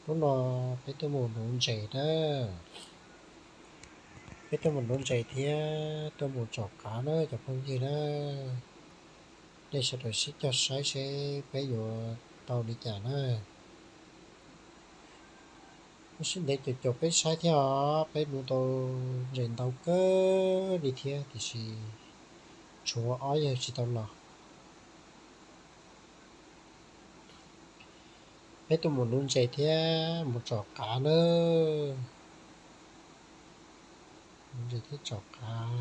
Hnub no peb tuaj mus nuv ntses na. Peb tuaj mus nuv ntses thiab tuaj mus tsom qav na cov phooj ywg na. Nej sawv daws sib cog saib seb peb yuav tau li cas na. Lub sij ntev caum caum peb saib thiab os, peb nuv tau ntses ntau kawg li thiab tiam sis tshuav ob yawg tsis tau los. Peb tuaj mus nuv ntses thiab mus tsom qav na. Nuv ntses thiab tsom qav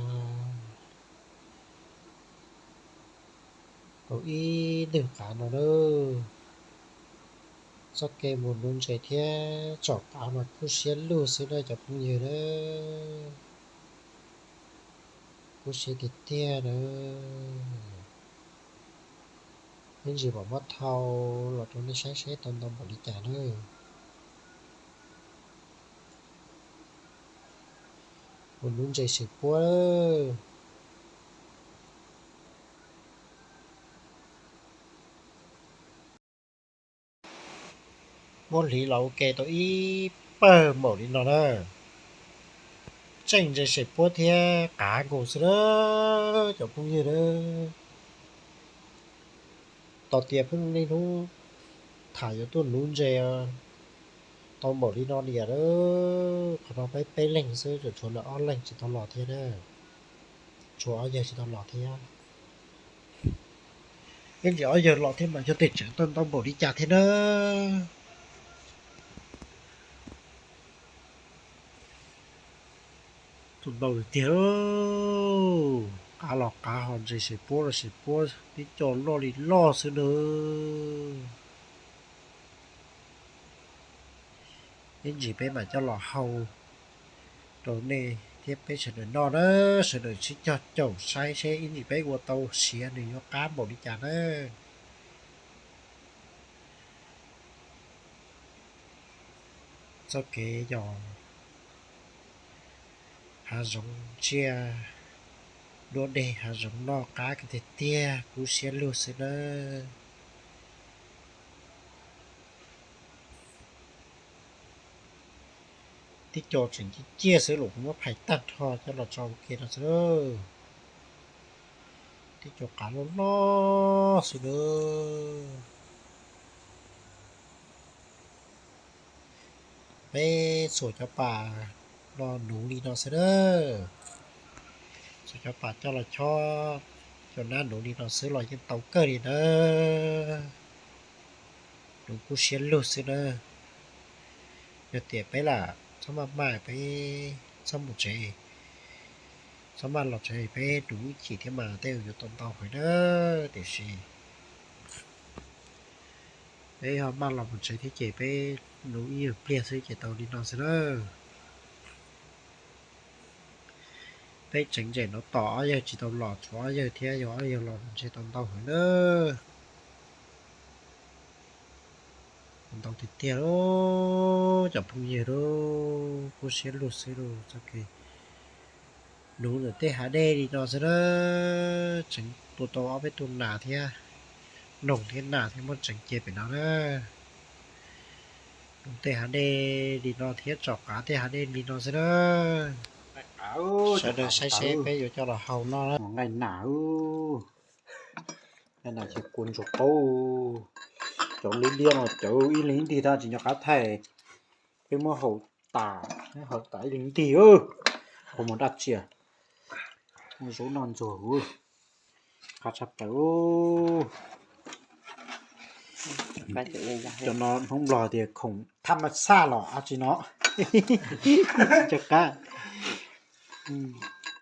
tau ib ntwg qav no na. Txoj kev mus nuv ntses thiab tsom qav mas kub siab lug xwb na cov phooj ywg na. Kub siab tiag tiag na. Ib ntsis mam muab thau los rau nej saib seb tau ntau npaum li cas na. Mus nuv ntses xwm puab. Muab hliv los ua ke tau ib pawg npaum li no na. Tseem ntses xwm puab thiab qav nkaus xwb na cov phooj ywg na. Tos tias pheej niaj hnub tham yuav tuaj nuv ntses tau npaum li no niam. Qhov no peb peb leeg xwb, tshuav lawv ob leeg tsis tau los thiab na. Tshuav ob yawg tsis tau los thiab. Ib ntsis ob yawg los thiab mas yog tej tseem tau ntau npaum li cas thiab na. Tau ntau tiag tiag. Qav los qav, ho ntses xwm puab los xwm puab, tib co loj li loj xwb na. Ib ntsis peb mam coj los hau rau nej thiab peb sawv daws noj na. Sawv daws sib cog caum saib seb ib ntsis peb ua tau siav nws yuav qab npaum li cas na. Txoj kev yos hav zoov tsiaj, duab deg hav zoov noj qab tiag tiag, kub siab lug xwb na. Tib co tseem ciaj ciaj xwb los kuv muab phais tag nrho coj los tso ua ke no xwb. Tib co qav loj loj xwb na. Peb txhuam cov pas no nuv li no xwb na. Txhuam cov pas coj los chob cov nab nuv li no xwb los yeej tau kawg li na. Nuv kub siab lug xwb na. Yog tias peb lam txhob maj maj, peb txhob mus tsev, txhob maj los tsev, peb nuv ib chim thiab mas tej zaum yuav tau ntau heev na. Tiam sis peb ho maj los mus tsev thiab ces peb nuv ib nyuag pliag xwb ces tau li no xwb na. Peb tseev ntses no tos ob yawg tsis tau los, tshuav ob yawg thiab, yog ob yawg los ntshe tau ntau heev na. Ntau tiag tiag lauj, cov phooj ywg lauj, kub siab lug xwb lauj. Txoj kev nuv ntawm tej hav dej li no xwb na, tseev tua tau ob peb tug nas thiab, noog thiab nas thiab muab tseev cia pem no na. Nuv tej hav dej li no thiab tsom qav tej hav dej li no xwb na. Sawv daws saib seb peb yuav coj los hau no na. Nqaij nas, nqaij nas ces kua ntsuag qaub, cov liab liab no cawv ib leeg ib ntig tag tsis nco qab thaij. Peb muab hau tas, hau tas ib leeg ib ntig, hau mus dab tsi, muab zaub noj ntxuag, qab tshaj plaws. Cov no Hmoob Nplog tias khoom thab maj xaj los dab tsi no. Cov qab,